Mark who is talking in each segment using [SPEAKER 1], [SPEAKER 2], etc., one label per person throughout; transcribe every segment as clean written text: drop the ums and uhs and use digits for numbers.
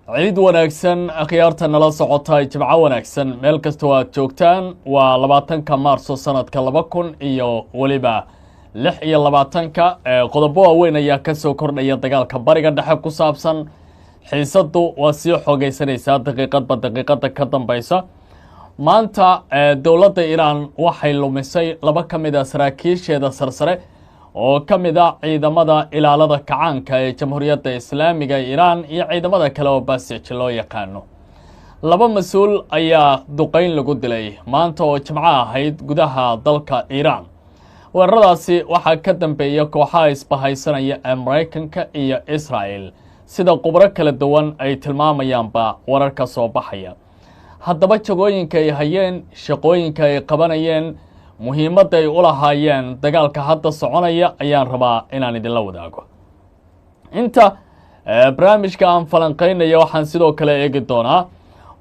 [SPEAKER 1] Ciid wanaagsan, akhyaarta nala socota, jimco wanaagsan meel kastoo aad joogtaan. Waa 20-ka Maarso sanadka 2026-ka. Qodobo waaweyn ayaa kasoo kordhaya dagaalka Bariga Dhexe ku saabsan. Xiisaddu waa sii xoogeysanaysaa daqiiqadba daqiiqada ka dambeysa. Maanta dowladda Iiraan waxay lumisay laba ka mid a saraakiisheeda sarsare oo ka mid a ciidamada Ilaalada Kacaanka ee Jamhuuriyadda Islaamiga Iiraan iyo ciidamada kale oo Basij loo yaqaano. Laba mas-uul ayaa duqeyn lagu dilay maanta oo Jimco ahayd gudaha dalka Iiraan. Weeraradaasi waxaa ka dambeeya kooxaha isbahaysanaya ee Maraykanka iyo Israa'el, sida khubro kala duwan ay tilmaamayaanba warar ka soo baxaya. Haddaba jagooyinka ay hayeen, shaqooyinka ay qabanayeen, muhiimadda ay u lahaayeen dagaalka hadda soconaya ayaan rabaa inaan idinla wadaago inta barnaamijka aan falanqeynayo. Waxaan sidoo kale eegi doonaa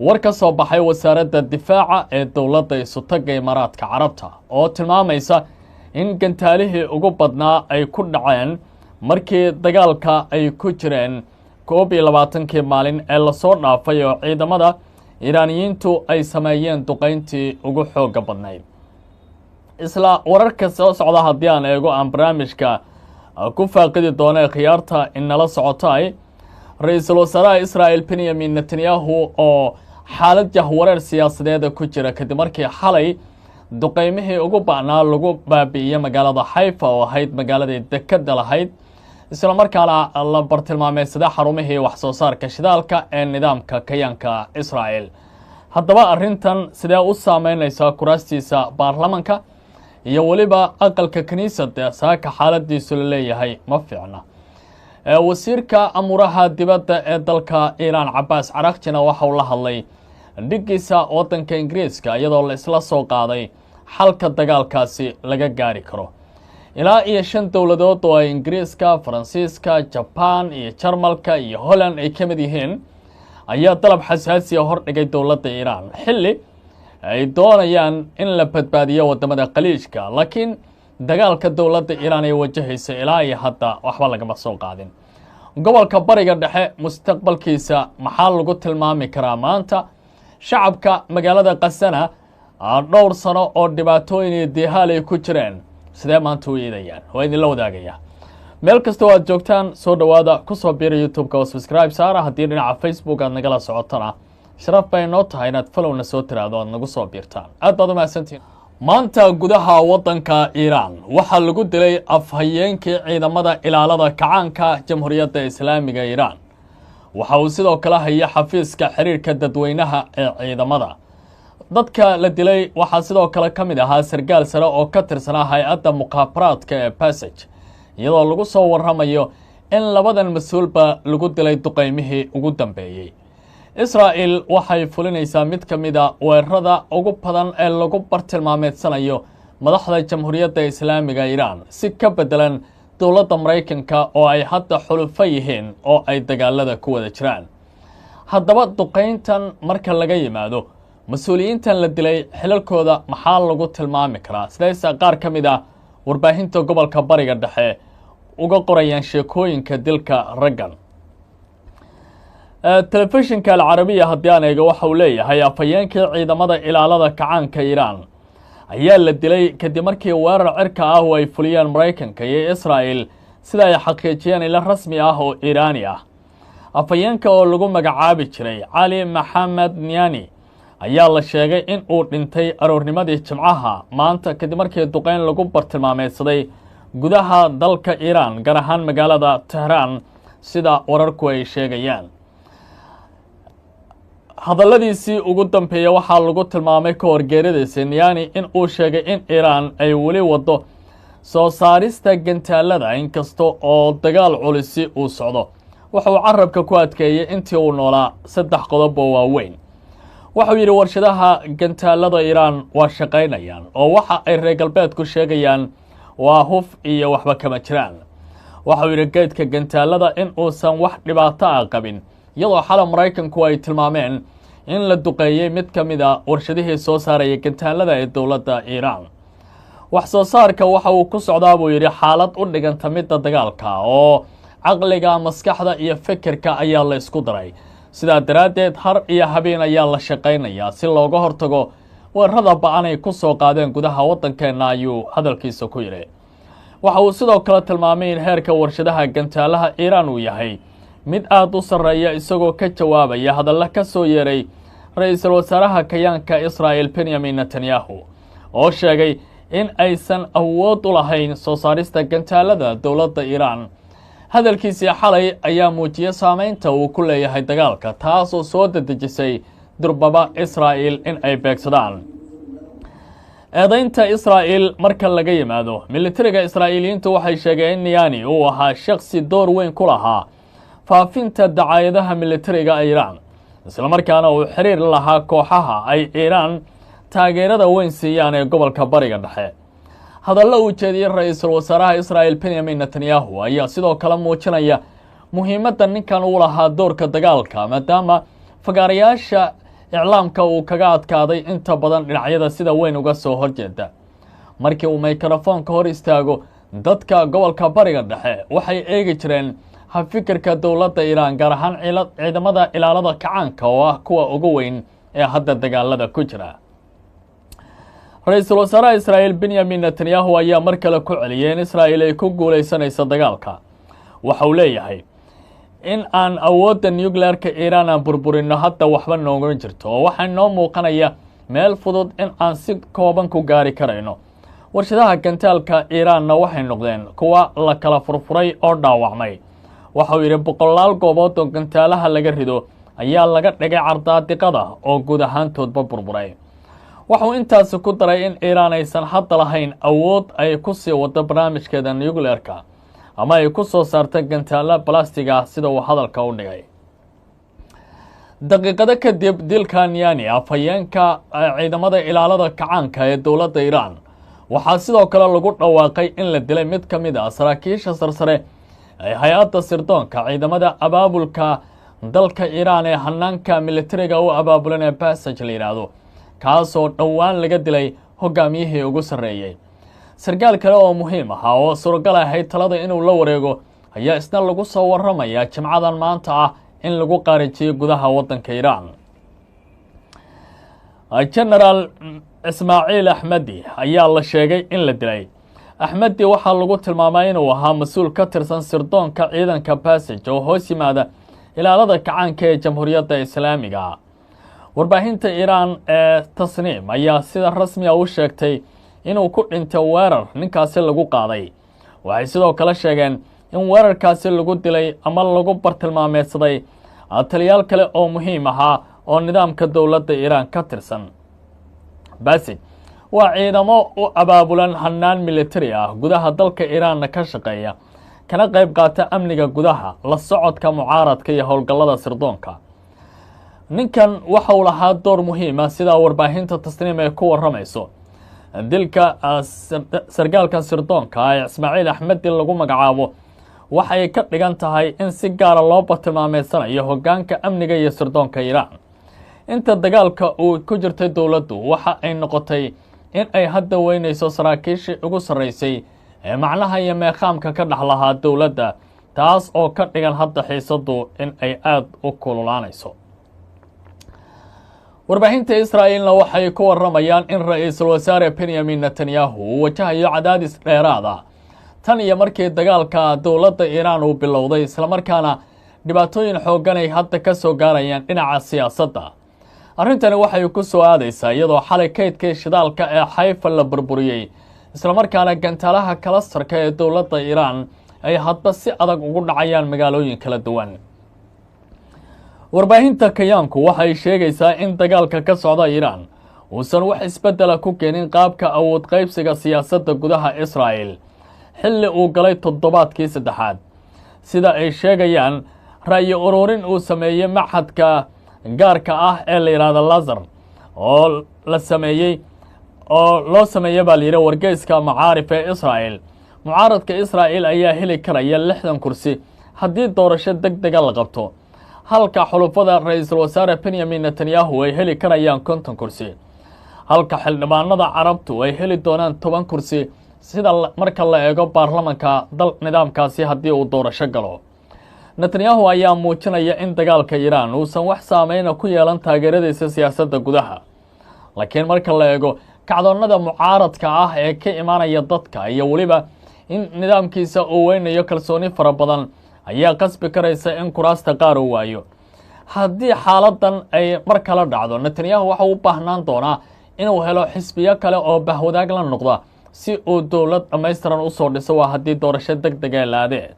[SPEAKER 1] war ka soo baxay Wasaaradda Difaaca ee dowladda Isutagga Imaaraadka Carabta oo tilmaamaysa in gantaalihii ugu badnaa ay ku dhaceen markii dagaalka ay ku jireen 21-kii maalin ee lasoo dhaafay, oo ciidamada Iiraaniyiintu ay sameeyeen duqeyntii ugu xoogga badnayd. Isla wararka soo socda haddii aan eego, aan barnaamijka ku faaqidi doono ee khiyaarta inala socotay, ra-iisul wasaaraha Israa'el Benyamin Netanyahu oo xaalad jahwareer siyaasadeeda ku jira kadib markii xalay duqeymihii ugu ba'naa lagu baabi'iyey magaalada Xayfa oo ahayd magaaladii dekadda lahayd, isla markaana la bartilmaameedsada xarumihii wax soo saarka shidaalka ee nidaamka kayaanka Israa'el. Haddaba arrintan sidee u saameynaysaa kuraastiisa baarlamanka iyo weliba aqalka kiniisada saaka xaaladiisu la leeyahay ma fiicna? Wasiirka amuuraha dibadda ee dalka Iiraan Cabaas Caraaqjina waxa uu la hadlay dhiggiisa waddanka Ingiriiska, iyadoo la isla soo qaaday xalka dagaalkaasi laga gaari karo. Ilaa iyo shan dowladood oo ay Ingiriiska, Faransiiska, Jabaan iyo Jarmalka iyo Holland ay ka mid yihiin ayaa dalab xasaasiya hordhigay dowladda Iiraan, xilli ay doonayaan in la badbaadiyo waddamada Khaliijka, laakiin dagaalka dowladda Iiraan ay wajahaysa ilaa iyo hadda waxba lagama soo qaadin. Gobolka Bariga Dhexe mustaqbalkiisa maxaa lagu tilmaami karaa maanta? Shacabka magaalada Qasana dhowr sano oo dhibaatooyin iyo diihaal ay ku jireen sidee maanta u iidayaan? Waa idinla wadaagayaa. Meel kastoo aad joogtaan, soo dhowaada, kusoo biira YouTube-ka oo subscribe saara. Haddii dhinaca Facebook aad nagala socotona, sharaf bay noo tahay inaad follow-na soo tiraahdo, aad nagu soo biirtaan. Aad baad u mahadsantihin. Maanta gudaha waddanka Iiraan waxaa lagu dilay afhayeenkii ciidamada Ilaalada Kacaanka Jamhuuriyadda Islaamiga Iiraan. Waxa uu sidoo kale haya xafiiska xiriirka dadweynaha ee ciidamada. Dadka la dilay waxaa sidoo kale ka mid ahaa sargaal sare oo ka tirsanaa hay-adda mukhaabaraadka ee Basij, iyadoo lagu soo warramayo in labadan mas-uulba lagu dilay duqeymihii ugu dambeeyey. Israa'el waxay fulinaysaa mid ka mid a weerarada ugu badan ee lagu bartilmaameedsanayo madaxda Jamhuuriyadda Islaamiga Iiraan, si ka beddelan dowladda Maraykanka oo ay hadda xulufo yihiin oo ay dagaalada ku wada jiraan. Haddaba duqeyntan marka laga yimaado, mas-uuliyiintan la dilay xilalkooda maxaa lagu tilmaami karaa? Sidaysa qaar ka mid ah warbaahinta gobolka Bariga Dhexe uga qorayaan sheekooyinka dilka raggan? Telefishinka Alcarabiya haddii aan eego, waxa uu leeyahay afhayeenkii ciidamada Ilaalada Kacaanka Iiraan ayaa la dilay kadib markii weerar cirka ah oo ay fuliyeen Maraykanka iyo Israa'el, sida ay xaqiijiyeen ilo rasmi ah oo Iiraani ah. Afhayeenka oo lagu magacaabi jiray Cali Maxamed Niani ayaa la sheegay in uu dhintay aroornimadii Jimcaha maanta kadib markii duqeyn lagu bartilmaameedsaday gudaha dalka Iiraan, gaar ahaan magaalada Tehraan, sida wararku ay sheegayaan. Hadalladiisii ugu dambeeya waxaa lagu tilmaamay ka hor geeridiisa Niani in uu sheegay in Iiraan ay weli waddo soo saarista gantaalada inkasta oo dagaal culisi uu socdo. Wuxuu carabka ku adkeeyey intii uu noolaa saddex qodob oo waaweyn. Wuxuu yidhi warshadaha gantaalada Iiraan waa shaqaynayaan, oo waxa ay reer galbeedku sheegayaan waa huf iyo waxba kama jiraan. Waxau yidhi geydka gantaalada in uusan wax dhibaato ah qabin, iyadoo xala Maraykanku ay tilmaameen in la duqeeyey mid ka mid a warshadihii soo saaraya gantaalada ee dowladda Iiraan. Wax soo saarka waxa uu ku socdaa, buu yidhi, xaalad u dhiganta midda dagaalka, oo caqliga, maskaxda iyo fikirka ayaa la isku daray. Sidaa daraaddeed har iyo habeen ayaa la shaqaynayaa si looga hortago weerarada ba-an ay ku soo qaadeen gudaha waddankeenna, ayuu hadalkiisa ku yidhi. Waxa uu sidoo kale tilmaamay in heerka warshadaha gantaalaha Iiraan uu yahay mid aada u sarreeya, isagoo ka jawaabaya hadalla ka soo yeeray ra-iisul wasaaraha kayaanka Israa'el Benyamin Netanyahu, oo sheegay in aysan awood u lahayn soo saarista gantaalada dowladda Iiraan. Hadalkiisii xalay ayaa muujiyey saameynta uu ku leeyahay dagaalka, taasoo soo dedejisay durbaba Israa'il in ay beegsadaan. Eedaynta Israa'il marka laga yimaado, militariga Israa'iiliyiintu waxay sheegeen in Niyani uu ahaa shaksi door weyn ku lahaa faafinta dacaayadaha militariga Iiraan, islamarkaana uu xiriir lahaa kooxaha ay Iiraan taageerada weyn siiyaan ee gobolka Bariga Dhexe. Hadallo uu jeediyey ra-iisul wasaaraha Israa'el Benyamin Netanyahu ayaa sidoo kale muujinaya muhiimadda ninkan uu lahaa doorka dagaalka, maadaama fagaarayaasha iclaamka uu kaga adkaaday inta badan dhinacyada sida weyn uga soo horjeeda. Markii uu mikrofoonka hor istaago, dadka gobolka Bariga Dhexe waxay eegi jireen hafikirka dowladda Iiraan, gaar ahaan ciidamada ilaalada kacaanka oo ah kuwa ugu weyn ee hadda dagaalada ku jira. Ra-iisul wasaaraha Israa'iil Benyamin Netanyahu ayaa mar kale ku celiyay in Israa'iil ay ku guulaysanayso dagaalka. Waxa uu leeyahay in aan awoodda nuclearka Iiraan aan burburino hadda waxba noogama jirto, oo waxaa noo muuqanaya meel fudud in aan si kooban ku gaari karayno. Warshadaha gantaalka Iiraanna waxay noqdeen kuwa la kala furfuray oo dhaawacmay. Waxauu yidhi boqolaal goobood oo gantaalaha laga rido ayaa laga dhigay cardaadiqada oo guud ahaantoodba burburay. Waxuu intaasi ku daray in Iiraan aysan hadda lahayn awood ay ku sii wado barnaamijkeeda nuclearka ama ay ku soo saarta gantaalo balastiga, sida uu hadalka u dhigay. Daqiiqado kadib dilka Niyani, afhayeenka ciidamada ilaalada kacaanka ee dowladda Iiraan, waxaa sidoo kale lagu dhawaaqay in la dilay mid ka mid ah saraakiisha sarsare ee hay-adda sirdoonka ciidamada abaabulka dalka Iiraan ee hanaanka militariga u abaabulan ee Basaj la yidhaahdo, kaasoo dhowaan laga dilay hogaamiyihii ugu sarreeyey. Sarkaal kale oo muhiim ahaa oo suuragal ahayd talada inuu la wareego ayaa isna lagu soo warramayaa jimcadan maanta ah in lagu qaarijiyey gudaha waddanka Iiraan. Genaraal Ismaaciil Axmedi ayaa la sheegay in la dilay. Axmedi waxaa lagu tilmaamay inuu ahaa mas-uul ka tirsan sirdoonka ciidanka Basaj oo hoos yimaada ilaalada kacaanka ee Jamhuuriyadda Islaamiga. Warbaahinta Iiraan ee Tasniim ayaa sida rasmiga u sheegtay inuu ku dhintay weerar ninkaasi lagu qaaday. Waxay sidoo kale sheegeen in weerarkaasi lagu dilay ama lagu bartilmaameedsaday taliyaal kale oo muhiim ahaa oo nidaamka dowladda Iiraan ka tirsan. Basij waa ciidamo u abaabulan hanaan militari ah, gudaha dalka Iiraanna ka shaqeeya, kana qayb qaata amniga gudaha, la socodka mucaaradka iyo howlgallada sirdoonka. Ninkan waxa uu lahaa door muhiima, sidaa warbaahinta Tasniim ay ku warramayso. Dilka sargaalkan sirdoonka ee Ismaaciil Axmedi lagu magacaabo waxay ka dhigan tahay in si gaara loo bartilmaameedsanayo hoggaanka amniga iyo sirdoonka Iiraan. Inta dagaalka uu ku jirtay dowladdu waxa ay noqotay in ay hadda weynayso saraakiishii ugu sarraysay ee macnaha iyo meeqaamka ka dhex lahaa dowladda, taas oo ka dhigan hadda xiisaddu in ay aada u kululaanayso. Warbaahinta Israa'iilna waxay ku warramayaan in ra-iisul wasaare Benyamin Netanyahu uu wajahayo cadaadis dheeraad ah tan iyo markii dagaalka dowladda Iiraan uu bilowday, islamarkaana dhibaatooyin xooggan ay hadda ka soo gaarayaan dhinaca siyaasadda. Arrintani waxay ku soo aadaysaa iyadoo xalay kaydkii shidaalka ee Xayfa la burburiyey, islamarkaana gantaalaha kalastarka ee dowladda Iiraan ay hadba si adag ugu dhacayaan magaalooyin kala duwan. Warbaahinta kayaanku waxay sheegaysaa in dagaalka ka socda Iiraan uusan wax isbeddela ku keenin qaabka awood qaybsiga siyaasadda gudaha Israa'el, xilli uu galay toddobaadkii saddexaad. Sida ay sheegayaan ra'yi ururin uu sameeyey maxadka gaarka ah ee la yidhaahdo Lazar oo la sameeyey oo loo sameeyey baa la yidhi wargeyska Macaarif ee Israa'el, mucaaradka Israa'el ayaa heli karaya 60 kursi haddii doorasho deg dega la qabto, halka xulufada ra-iisul wasaare Benyamin Netanyahu ay heli karayaan 50 kursi, halka xildhibaanada Carabtu ay heli doonaan 10 kursi, sida marka la eego baarlamanka dal nidaamkaasi haddii uu doorasho galo. Netanyahu ayaa muujinaya in dagaalka Iiraan uusan wax saameyna ku yeelan taageeradiisa siyaasadda gudaha, laakiin marka la eego kacdoonnada mucaaradka ah ee ka imaanaya dadka iyo weliba in nidaamkiisa uu weynayo kalsooni fara badan ayaa qasbi karaysa in kuraasta qaar uu waayo. Haddii xaaladan ay mar kale dhacdo, Netanyahu waxa u baahnaan doonaa inuu helo xisbiyo kale oo bahwadaag la noqda si uu dowlad dhammaystiran usoo dhiso, waa haddii doorasho deg dega laadee.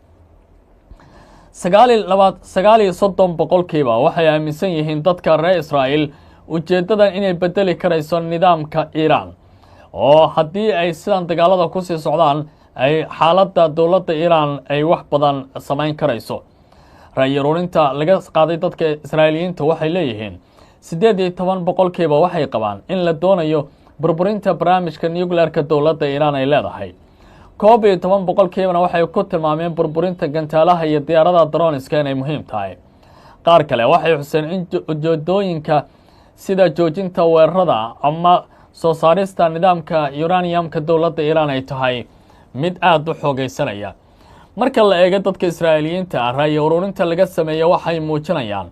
[SPEAKER 1] 39% waxay aaminsan yihiin dadka reer Israa'iil ujeeddadan inay bedeli karayso nidaamka Iiraan, oo haddii ay sidan dagaalada kusii socdaan ay xaaladda dowladda Iiraan ay wax badan samayn karayso. Ra'yi ururinta laga qaaday dadka Israa'iiliyiinta waxay leeyihiin 18% waxay qabaan in la doonayo burburinta barnaamijka nuclearka dowladda Iiraan ay leedahay. 11%na waxay ku tilmaameen burburinta gantaalaha iyo diyaarada droniska inay muhiim tahay. Qaar kale waxay xuseen in ujeedooyinka sida joojinta weerarada ama soo saarista nidaamka uraniumka dowladda Iiraan ay tahay mid aada u xoogeysanaya. Marka la eego dadka Israa'iiliyiinta ah, ra'yi ururinta laga sameeya waxay muujinayaan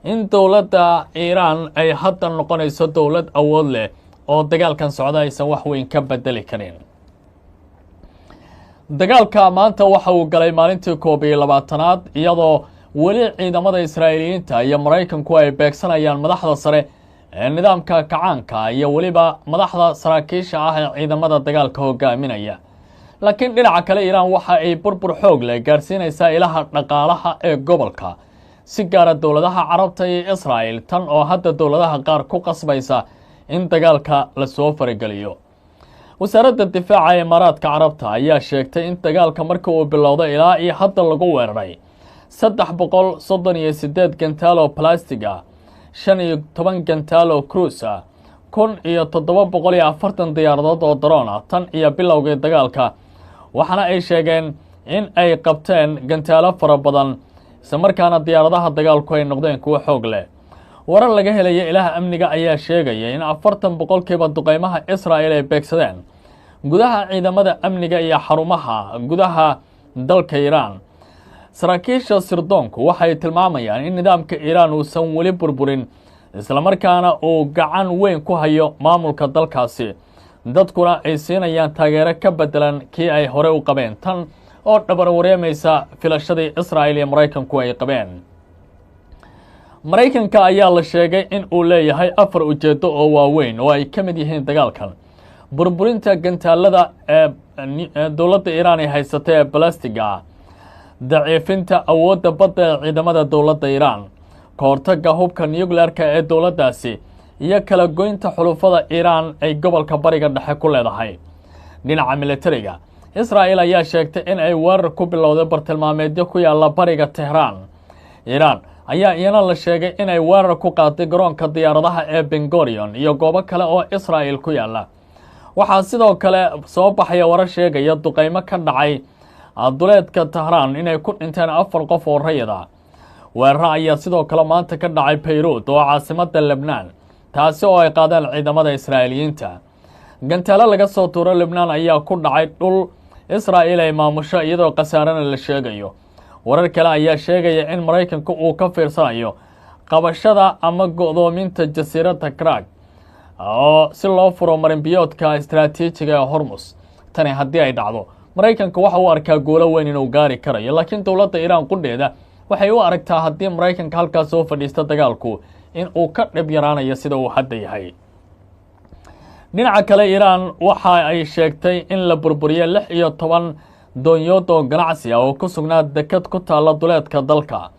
[SPEAKER 1] in dowladda Iiraan ay hadda noqonayso dowlad awood leh oo dagaalkan socda aysan wax weyn ka bedeli karin. Dagaalka maanta waxa uu galay maalintii 21aad, iyadoo weli ciidamada Israa'iiliyiinta iyo Maraykanku ay beegsanayaan madaxda sare ee nidaamka kacaanka iyo weliba madaxda saraakiisha ah ee ciidamada dagaalka hogaaminaya. Laakiin dhinaca kale, Iiraan waxa ay burbur xoog leh gaarsiinaysaa ilaha dhaqaalaha ee gobolka, si gaara dowladaha Carabta iyo Israa'el, tan oo hadda dowladaha qaar ku qasbaysa in dagaalka lasoo farageliyo. Wasaaradda difaaca ee Imaaraadka Carabta ayaa sheegtay in dagaalka markii uu bilowday ilaa iyo hadda lagu weeraray 338 gantaal oo balastig ah, 15 gantaal oo cruis ah, 1740 diyaaradood oo daroon ah tan iyo bilowgii dagaalka. Waxaana ay sheegeen in ay qabteen gantaalo fara badan, islamarkaana diyaaradaha dagaalku ay noqdeen kuwo xoog leh. Warar laga helaya ilaha amniga ayaa sheegaya in 40% duqeymaha Israa'el ay beegsadeen gudaha ciidamada amniga iyo xarumaha gudaha dalka Iiraan. Saraakiisha sirdoonku waxay tilmaamayaan in nidaamka Iiraan uusan weli burburin, islamarkaana uu gacan weyn ku hayo maamulka dalkaasi, dadkuna ay siinayaan taageero ka bedelan kii ay hore u qabeen, tan oo dhabar wareemaysa filashadii Israa'il iyo Maraykanku ay qabeen. Maraykanka ayaa la sheegay in uu leeyahay 4 ujeeddo oo waaweyn oo ay ka mid yihiin dagaalkan: burburinta gantaalada ee dowladda Iiraan ay haysata ee balastiga ah, daciifinta awoodda badda ee ciidamada dowladda Iiraan, ka hortagga hubka nuclearka ee dowladdaasi iyo kala goynta xulufada Iiraan ay gobolka Bariga Dhexe ku leedahay. Dhinaca militariga, Israa'il ayaa sheegtay in ay weerar ku bilowday bartilmaameedyo ku yaalla bariga Tehraan. Iiraan ayaa iyana la sheegay inay weerar ku qaaday garoonka diyaaradaha ee Bengorion iyo goobo kale oo Israa'il ku yaalla. Waxaa sidoo kale soo baxaya warar sheegaya duqeymo ka dhacay duleedka Tahraan inay ku dhinteen 4 qof oo rayid ah. Weeraro ayaa sidoo kale maanta ka dhacay Bayruud oo caasimadda Lebnaan, taasi oo ay qaadeen ciidamada Israa'iiliyiinta. Gantaalo laga soo tuuro Lebnaan ayaa ku dhacay dhul Israa'iil ay maamusho, iyadoo khasaarana la sheegayo. Warar kale ayaa sheegaya in Maraykanku uu ka fiirsanayo qabashada ama go'doominta jasiiradda Krag oo si loo furo marinbiyoodka istaraatiijiga ee Hormus. Tani haddii ay dhacdo, Maraykanka waxa uu arkaa guulo weyn inuu gaari karayo, laakiin dowladda Iiraan qudheeda waxay u aragtaa haddii Maraykanka halkaas soo fadhiisto dagaalku in uu ka dhib yaraanayo sida uu hadda yahay. Dhinaca kale, Iiraan waxa ay sheegtay in la burburiyey 16 doonyood oo ganacsi ah oo ku sugnaa dekad ku taalla duleedka dalka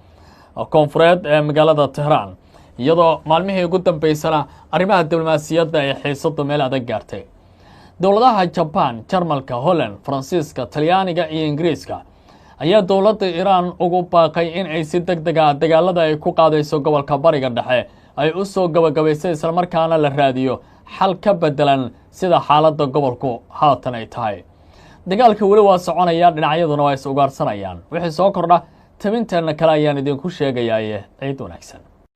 [SPEAKER 1] koonfureed ee magaalada Tehraan, iyadoo maalmihii ugu dambeysana arrimaha diblomaasiyadda ay xiisadu meel adag gaartay. Dowladaha Jabaan, Jarmalka, Holland, Faransiiska, Talyaaniga iyo Ingiriiska ayaa dowladda Iiraan ugu baaqay in ay si deg deg ah dagaalada ay ku qaadayso gobolka Bariga Dhexe ay u soo gabagabaysay, islamarkaana la raadiyo xal ka bedelan sida xaaladda gobolku haatan ay tahay. Dagaalka weli waa soconaya, dhinacyaduna waa is ugaarsanayaan. Wixii soo kordha tabinteenna kale ayaan idinku sheegayaaye ciid wanaagsan.